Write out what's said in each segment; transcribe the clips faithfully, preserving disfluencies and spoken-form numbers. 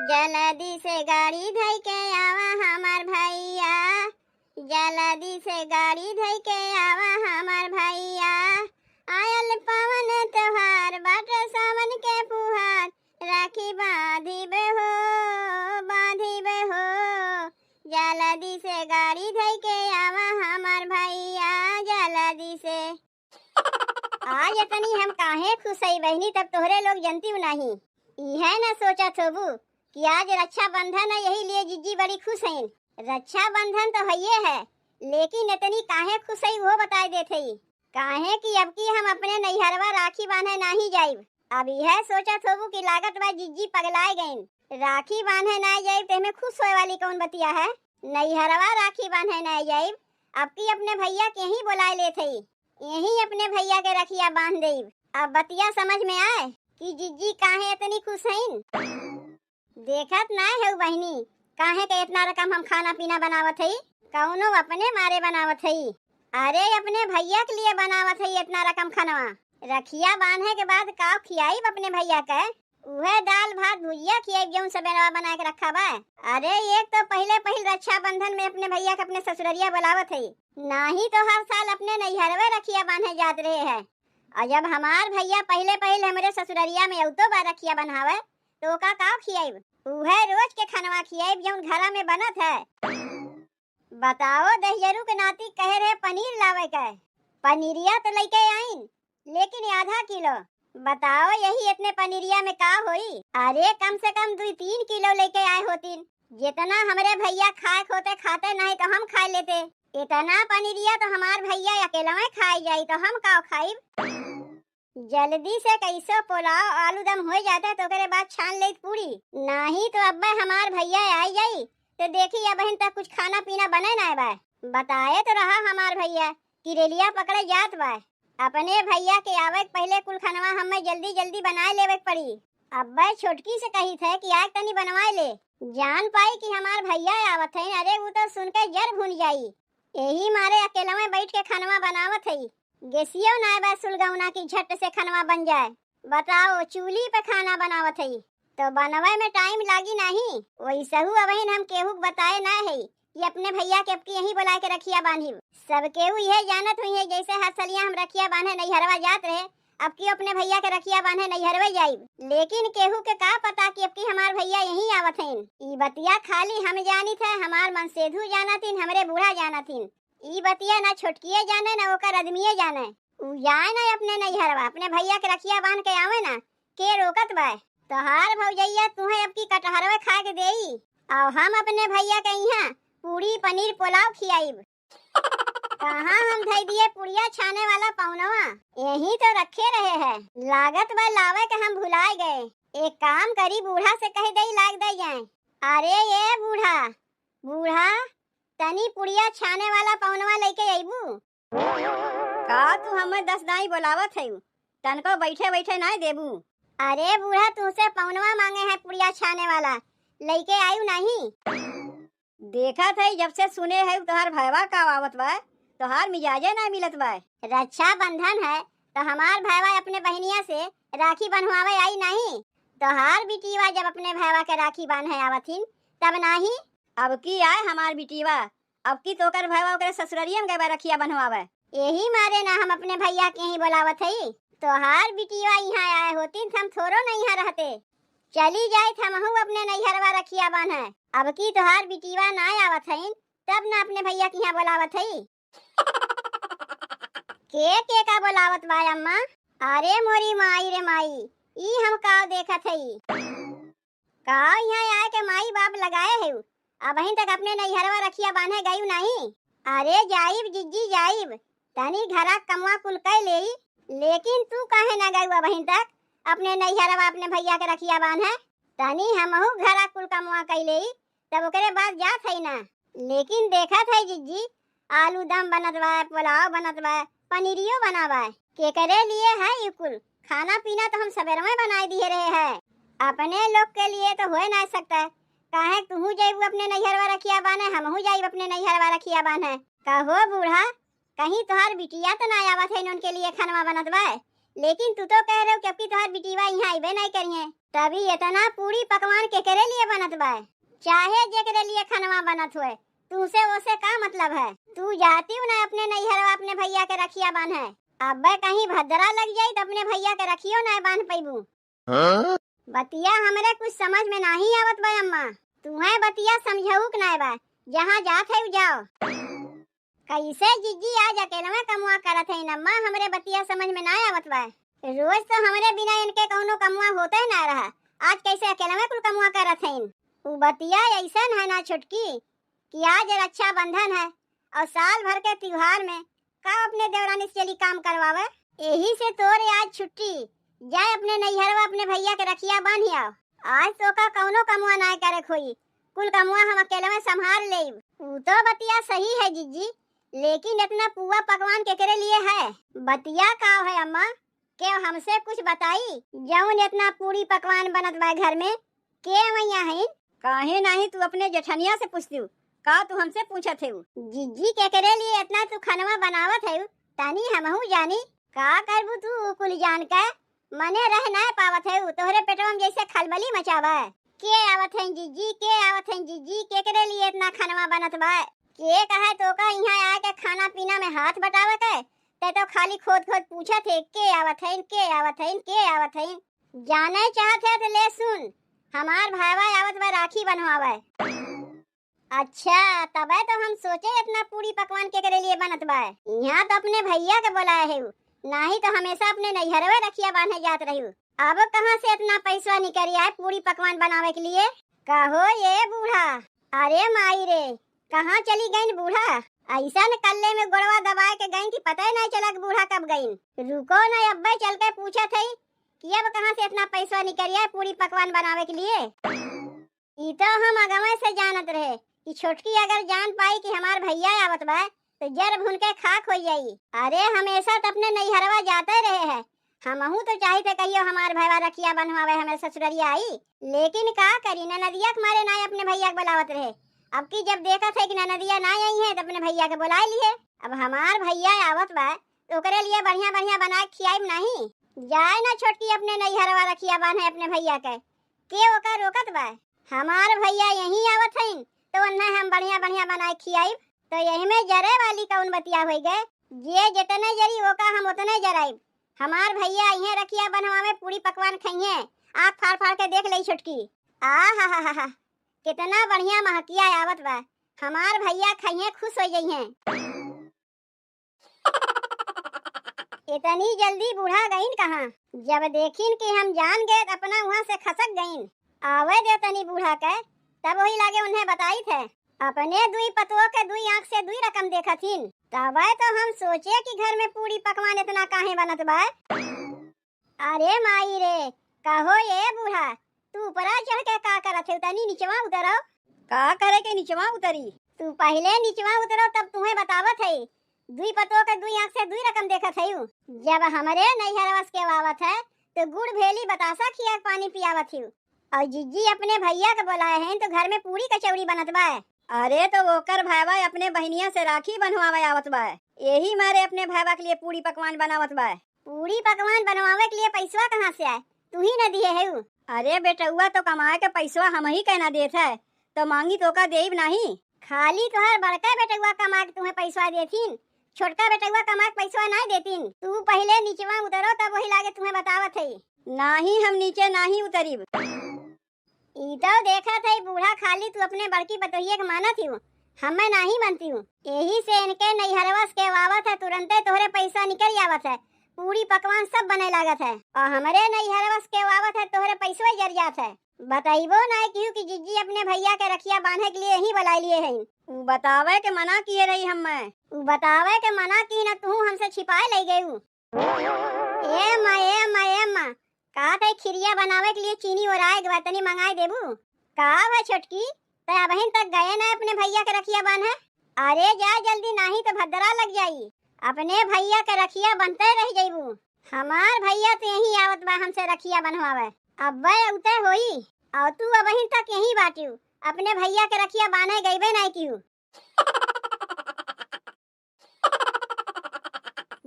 जल्दी से गाड़ी धइ के आवा हमार भइया, जल्दी से गाड़ी धइ के आवा हमार भइया। आयल पावन त्योहार बाटे सावन के फुहार, राखी बांधिबे हो, बांधिबे हो। जल्दी से गाड़ी धइ के आवा हमार भइया, जल्दी से। आज इतनी हम काहे खुश हई बहिनी, तब तोहरे लोग जनतिउ नाहीं। इहे न सोचत होबू कि आज रक्षाबंधन है, यही लिए जिज्जी बड़ी खुश हईन। रक्षाबंधन तो हइये है, लेकिन इतनी काहे खुश हई वो बताइ देत हई। काहे कि अब की हम अपने नैहरवा राखी बांधे नाहीं जाइब। अब इहे सोचत होबू कि लागत बा जिज्जी पगलाए गईन। राखी बांधे नाहीं जाइब तो एमे खुश होए वाली कौन बतिया है? नैहरवा राखी बांधे नाहीं जाइब, अब की अपने भइया के ही बोलाए लेत हई। यहीं अपने भइया के रखिया बांध देइब। अब बतिया समझ में आए कि जिज्जी काहे इतनी खुश हईन? देखत नाहीं हऊ बहिनी, काहे के इतना रकम हम खाना पीना बनावत हई? कउनो अपने मारे बनावत हई। अरे अपने भइया के लिए बनावत हई इतना रकम खनवा। रखिया बांधे के बाद काव खियाइब अपने भइया के? उहे दाल भात भुजिया खियाइब जउन सबेरवा बनाए के रखा बा। अरे एक तो पहिले पहिल रक्षाबंधन में अपने भइया के अपने ससुररिया बोलावत हई, नाहीं तो हर साल अपने नैहरवे रखिया बांधे जात रहे है। अउर जब हमार भइया पहिले पहिल हमरे ससुररिया में अउतो बा रखिया बन्हावे, तो ओका काव खियाइब? उहे रोज के खनवा खियाइब जउन घरा में बनत है। बताओ, दहिजरू के नाती कहे रहे पनीर लावे के, पनीरिया तो लइके आइन, लेकिन आधा किलो। बताओ, यही इतने पनीरिया में का होई? अरे, कम से कम दुइ तीन किलो लइके आए होतीन। जितना हमरे भइया खाए के होते खाते, नाहीं तो हम खाए लेते। इतना पनीरिया तो हमार भइया अकेलवे खाए जाई, तो हम का खाइब? जल्दी से कइसो पोलाव आलू दम होइ जात है, तो ओकरे बाद छान लेत पूरी, नाहीं तो अब्बे हमार भइया आइ जाई, तो देखी अबहिन तक कुछ खाना पीना बने नाहीं बा। बताए तो रहा हमार भइया कि रेलिया पकड़े जात बा। अपने भइया के आवे के पहिले कुल खनवा हमें जल्दी जल्दी बनाए लेवे के पड़ी। अब्बे छोटकी से कहित है कि आग तनी बनवाए ले, जान पाई कि हमार भइया आवत है। अरे ऊ तो सुन के जर भुन जाई। यही मारे अकेलवे बैठ के खनवा बनावत हई। गैसियो नाय बा सुलगौना की झट से खनवा बन जाए। बताओ, चूल्ही पे खाना बनावत हई तो बनवे में टाइम लागी नाहीं। वैसहू अबहिन हम केहू के बताए ना हई कि अपने भइया के अबकी यहीं बोलाए के रखिया बांधिब। सब केहू इहे जानत हुई है, जैसे हर सलिया हम रखिया बांधे नैहरवा जात रहे, अबकी अपने भइया के रखिया बांधे नैहरवे जाइब। लेकिन केहू के का पता कि अबकी हमार भइया यहीं आवत हईन। ई बतिया खाली हम जानित है, हमार मनसेधू जानत हिन, हमरे बूढ़ा जानत हिन। ई बतिया ना छोटकिए जाने, ना ओकर आदमिये जाने। उ जाए ना अपने नैहरवा, अपने भइया के रखिया बांध के आवे ना, के रोकत बा? तोहार भौजैया तुहे अबकी कटहरवे खाए के देई, अउर हम अपने भइया के इहाँ पूड़ी, पनीर, पोलाव खियाइब। कहाँ हम धई दिए पुड़िया छाने वाला पौनवा? यहीं तो रखे रहे है। लागत बा लावे के हम भुलाए गए। एक काम करी, बूढ़ा से कह दई, लाग दई जाए। अरे ये बूढ़ा, बूढ़ा, तनी पुड़िया छाने वाला पौनवा लइके अइबू? का तू हमें दस दाई बोलावत हऊ? तनको बैठे बैठे नाय देबू? अरे बूढ़ा, तुहसे पौनवा मांगे है पुड़िया छाने वाला, लइके आयु नाहीं? देखत है, जब से सुने है तोहार भयवा का आवत बा, तोहार मिजाजे ना मिलत बा। रक्षाबंधन है, तो हमार भयवा अपने बहिनिया से राखी बंधवावे आई नाहीं? तोहार बिटिया जब अपने भयवा के राखी बांधे आवत हिन, तब नाहीं? अबकी आए हमार बिटिया, अबकी तोकर भयवा ओकरे ससुररिया में गए बा रखिया बंधवावे। यही मारे ना हम अपने भइया के यहीं बोलावत हई। तोहार बिटिया इहाँ आए होती, हम थोड़ो ना इहाँ रहते। चली जाइत हमहू अपने नैहरवा रखिया बांधे। अबकी तोहार बिटिया ना आवत हईन, तब ना अपने भइया के यहाँ बोलावत हई। के, के का बोलावत बा अम्मा? अरे मोरी माई रे माई, ई हम का देखत हई? का यहाँ आए के माई बाप लगाए हऊ? अबहिन तक अपने नैहरवा रखिया बांधे गयू नाहीं? अरे जाइब जिज्जी जाइब, तनी घरा कमवा कुल कइ लेई, लेकिन तू काहे ना गयू अबहिन तक अपने नैहरवा अपने भइया के रखिया बांधे? तनी हमहू घरा कुल कमवा कइ लेई, तब ओकरे बाद जात हई ना। लेकिन देखत हई जिज्जी, आलू दम बनत बा, पुलाव बनत बा, पनीरियो बना बा। केकरे लिए है ई कुल? खाना पीना तो हम सबेरवे बनाए दिए रहे है। अपने लोग के लिए तो होए ना सकता है। काहे तुहू जाइबू अपने नैहरवा रखिया बांधे, हमहू जाइब अपने नैहरवा रखिया बांधे। कहो बूढ़ा, कहीं तोहार बिटिया तो ना आवत है, इनके लिए खनवा बनत बा? लेकिन तू तो कह रहे हो कि अबकी तोहार बिटिया यहाँ अइबे नहीं करिए। तभी इतना पूड़ी पकवान केकरे लिए बनत बा? चाहे जेकरे लिए खनवा बनत होए, तुमसे ओसे का मतलब है? तू जातिउ ना अपने नैहरवा अपने भैया के रखिया बांधे। अब्बे कहीं भद्रा लग जाई त अपने भैया के रखियो ना बांध पैबू। हाँ? बतिया हमरे कुछ समझ में नाही आवत बा अम्मा। तुहे बतिया समझऊ के नाय बा। जहाँ जात है जाओ। कैसे जिज्जी आज अकेलवे कमुआ करत है अम्मा, हमरे बतिया समझ में ना आवत बा। रोज तो हमरे बिना इनके कौनो कमुआ होते ना रहा, आज कैसे अकेलवे कुल कमुआ करत है? उ बतिया ऐसन है ना छोटकी कि आज रक्षाबंधन है और साल भर के त्योहार में का अपने देवरानी से चली काम करवावे? यही से तोरे आज छुट्टी, जाए अपने नैहरवा अपने भैया के रखिया बांध आओ। आज तो का कौनो कमुआ ना करे खोई, कुल कमुआ हम अकेलवे संभाल लेब। उ तो बतिया सही है जिज्जी, लेकिन इतना पुआ पकवान केकरे लिए है? बतिया का है अम्मा? के हमसे कुछ बताई? जौन इतना पूड़ी पकवान बनत बा घर में, के अवैया हईन? काहे नाही तू अपने जेठनिया से पूछतिउ? का तू हमसे पूछत हेउ? जिज्जी केकरे लिए इतना तू खनवा बनावत हेउ, तनी हमहू जानी। का करबू तू उ कुल जान के? मने रह नाय पावत हेउ, तोहरे पेटवा में जैसे खलबली मचावा। के आवत हैं जिज्जी, के आवत हैं जिज्जी, केकरे लिए इतना खनवा बनत बा? के कहे तोका इहाँ आके खाना पीना में हाथ बटावे के? ते तो खाली खोद खोद पूछत है, के आवत हैं, के आवत हैं, के आवत हैं। जाने चाहत है तो ले सुन, हमार भाईवा आवत बा राखी बनवावे। अच्छा, तबे तो हम सोचे इतना पूड़ी पकवान केकरे लिए बनत बा। इहाँ तो अपने भैया के बोलाए हेउ, नाही तो हमेशा अपने नैहरवे रखिया बांधे जात रहिउ। अब कहाँ से इतना पैसवा निकरी आए पूड़ी पकवान बनावे के लिए? कहो ये बूढ़ा, अरे माई रे, कहाँ चली गईन बूढ़ा? ऐसन कल्ले में गोड़वा दबाए के गईन कि पता ही नहीं चला कि बूढ़ा कब गईन। रुको न, अब्बे चल के पूछत है कि अब कहाँ से इतना पैसवा निकरी आए पूड़ी पकवान बनावे के लिए। ई तो हम अगवे से जानत रहे कि छोटकी अगर जान पाई कि हमार भैया आवत बा, तो जर भुन के खाक हो जाई। अरे, हमेशा तो अपने नैहरवा जाते रहे हैं, हमहू तो चाहित है कहियो हमार भैया रखिया बंधवावे हमरे ससुररिया आई, लेकिन का करी, ननदिया के मारे ना अपने भैया के बुलावत रहे। अब की जब देखत है कि ननदिया ना आई है, तो अपने भैया के बुला लिए। अब हमार भैया आवत बा, तो ओकरे लिए बढ़िया बढ़िया बना के खियाइब नाही। जाए ना छोटकी अपने नैहरवा रखिया बांधे अपने भैया के, के ओका रोकत बा? हमार भैया यहीं आवत हईन, तो उन्हें हम बढ़िया बढ़िया बनाए खियाइब। तो यही में जरे वाली कौन बतिया होई गए? जे जितने जरी ओका हम उतने जराइब। हमार भैया अइहें रखिया बनवा में पूड़ी पकवान खइहें, आँख फाड़ फाड़ के देख लेई छोटकी। आ हा हा हा हा, कितना बढ़िया महकिया आवत बा। हमार भैया खइहें, खुश हो जइहें। इतनी जल्दी बूढ़ा गईन कहाँ? जब देखिन कि हम जान गए, त अपना वहाँ से खसक गईन। आवे दे तनी बूढ़ा के, तब वही लागे उन्हें बताई थे। अपने दुई पतुओं के दुई आँख से दुई रकम देखत हिन। तबे तो हम सोचे कि घर में पूड़ी पकवान इतना काहे बनत बा। अरे माई रे, कहो ये बूढ़ा, तू ऊपरा चढ़ के का करत है? तनी निचवा उतरो। का करे के निचवा उतरी? तू पहले निचवा उतरो, तब तुम्हें बतावत है। दुई पतोह के दुई आँख से दुई रकम देखत है। जब हमरे नैहरवस के आवत है, तो गुड़ भेली बतासा खिया के पानी पियावत है। और जिज्जी अपने भैया के बोलाए हैं, तो घर में पूड़ी कचौड़ी बनत बा। अरे, तो ओकर भाईवा अपने बहनिया से राखी बंधवावे आवत बा, यही मारे अपने भाईवा के लिए पूड़ी पकवान बनावत बा। पूड़ी पकवान बनवावे के लिए पैसवा कहाँ से आए? तू ही न दिए है उ। अरे बेटउआ, तो कमाए के पैसवा हम ही के ना देत है, तो मांगी तो का देब नाही। खाली तोहर बड़का बेटउआ कमा के तुम्हें पैसवा देथिन, छोटका बेटउआ कमा के पैसवा ना देथिन। तू पहले नीचवा उतरो, तब वही लागे तुम्हें बतावत है। नाही, हम नीचे नाही उतरिब। ई तो देखत है बूढ़ा, खाली तू अपने बड़की पतोहिए के मानत हियो, हमें नाही मानती हूँ। यही से इनके नैहरवस के आवत है, तुरंते तोहरे पैसा निकल आवत है, पूड़ी पकवान सब बने लागत है। और हमरे नैहरवस के आवत है, तोहरे पैसवे जर जात है। बताइबो ना किहू कि जिज्जी अपने भैया के रखिया बांधे के लिए ही बुला लिए हैं। उ बतावे के मना किए रही हम मैं। उ बतावे के मना की ना, तू हमसे छिपाए ले गयू। ए माँ, ए माँ, ए माँ, का तै खिरिया बनावे के लिए चीनी ओराए के बा, तनी मंगाए देबू? का बा छोटकी, तै अबहिन तक गए ना अपने भैया के रखिया बांधे? अरे जा जल्दी, नाही तो भद्रा लग जाई। अपने भैया के रखिया बनते रह जइबू। हमार भैया तो यहीं आवत बा हमसे रखिया बनवावे। अब्बे उते होई, और तू अबहिन तक यहीं बाटियो, अपने भैया के रखिया बांधे गइबे नहीं किहू।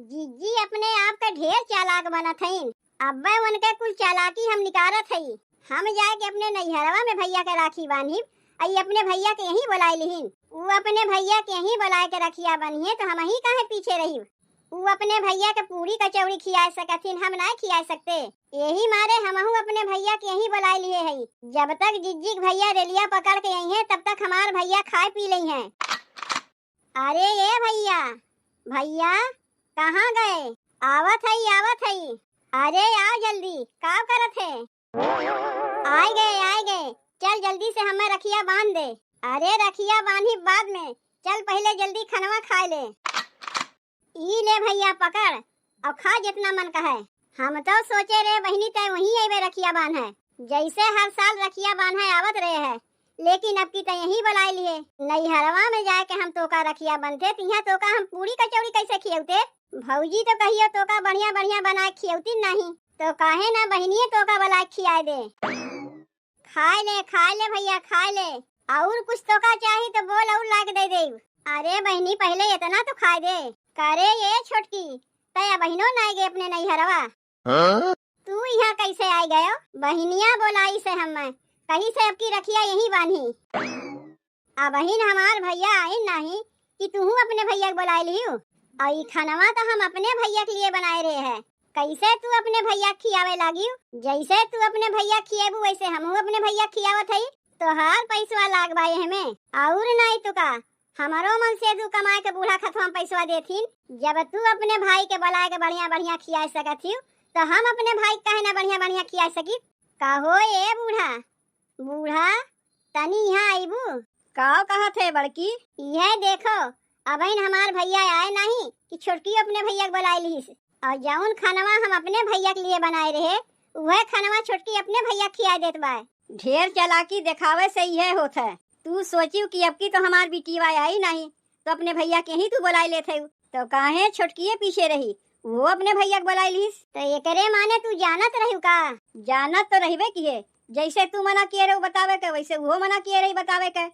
जिज्जी अपने आप के ढेर चालाक बनत हईन। अब्बे उनके कुल चालाकी हम निकारत हई। हम जाए के अपने नैहरवा में भइया के राखी बान्हिब, अई अपने भइया के यहीं बोलाइ लिहिन। ऊ अपने भइया के यहीं बोलाए के रखिया बन्हिए, तो हमहीं काहे पीछे रहिब? ऊ अपने भइया के पूड़ी कचौड़ी खियाए सकथिन, हम नाय खियाए सकते। यही मारे हमहू अपने भइया के यहीं बोलाइ लिहे हई। जब तक जिज्जी के भइया रेलिया पकड़ के अइहें, तब तक हमार भइया खाए पी लइहें। अरे ए भइया, भइया, कहाँ गए? आवत हई, आवत हई। अरे आओ जल्दी, का करत है? आइ गए, आइ गए, चल जल्दी से हमें रखिया बाँध दे। अरे रखिया बाँधी बाद में, चल पहिले जल्दी खनवा खाए ले। ई ले भइया पकड़, अउ खा जेतना मन कहै। हम तउ सोचे रहे बहिनी तै वहीं अइबे रखिया बाँधै, जइसे हर साल रखिया बाँधै आवत रहे है, लेकिन अबकी तै यहीं बोलाइ लिहे। नैहरवा में जाए के हम तोका रखिया बन्हते, तिहाँ तोका हम पूड़ी कचौड़ी कइसे खियउते? भउजी तउ कहियो तोका बढ़िया बढ़िया बनाए खियउतिन नाहीं, तउ काहे ना बहिनिये तोका बोलाए खियाए दे। खाए ले, खाए ले भइया, खाए ले। अउर कुछ तोका चाही तउ बोल, अउर लाइके दइ देब। अरे बहिनी, पहिले एतना तउ खाए दे। का रे ए छोटकी, तै अबहिनो नाइ गए अपने नैहरवा? हाँ? तू इहाँ कइसे आइ गयो? बहिनिया बोलाइस है हम्मै, कहिस है अबकी रखिया यहीं बान्ही। अबहिन हमार भइया आइन नाहीं कि तुहूँ अपने भइया के बोलाइ लिहू। अउ ई खनवा तउ हम अपने भइया के लिए बनाए रहे है, कइसे तू अपने भइया के खियावे लागिउ? जइसे तू अपने भइया के खियेबू, वइसे हमहूँ अपने भइया के खियावत हई। तोहार पइसवा लाग बा एहमें, अउर नाहीं तउ का, हमरो मन से तू कमाए के बूढ़ा खतवा में पइसवा देथिन। जब तू अपने भाई के बोलाए के बढ़िया बढ़िया खियाए सकत हिउ, तउ हम अपने भाई के काहे ना बढ़िया बढ़िया खियाए सकित? कहो ए बूढ़ा, बूढ़ा, तनी इहाँ अइबू? का कहत है बड़की? इहै देखो, अबहिन हमार भइया आए नाहीं कि छोटकी अपने भइया के बोलाइ लिहिस। अउ जउन खनवा हम अपने भइया के लिए बनाए रहे, उहै खनवा छोटकी अपने भइया के खियाए देत बाय। ढेर चालाकी देखावे से इहै होत है। तू सोचिउ कि अबकी तउ हमार बिटिया आई नाहीं, तउ अपने भइया के ही तू बोलाइ लेत हइउ। तउ काहे छोटकिये पीछे रही, उहो अपने भइया के बोलाइ लिहिस। तउ एकरे माने तू जानत रहिउ का? जानत तउ रहिबे किहे, जइसे तू मना किहे रहू बतावे के, वइसे उहो मना किहे रही बतावे के।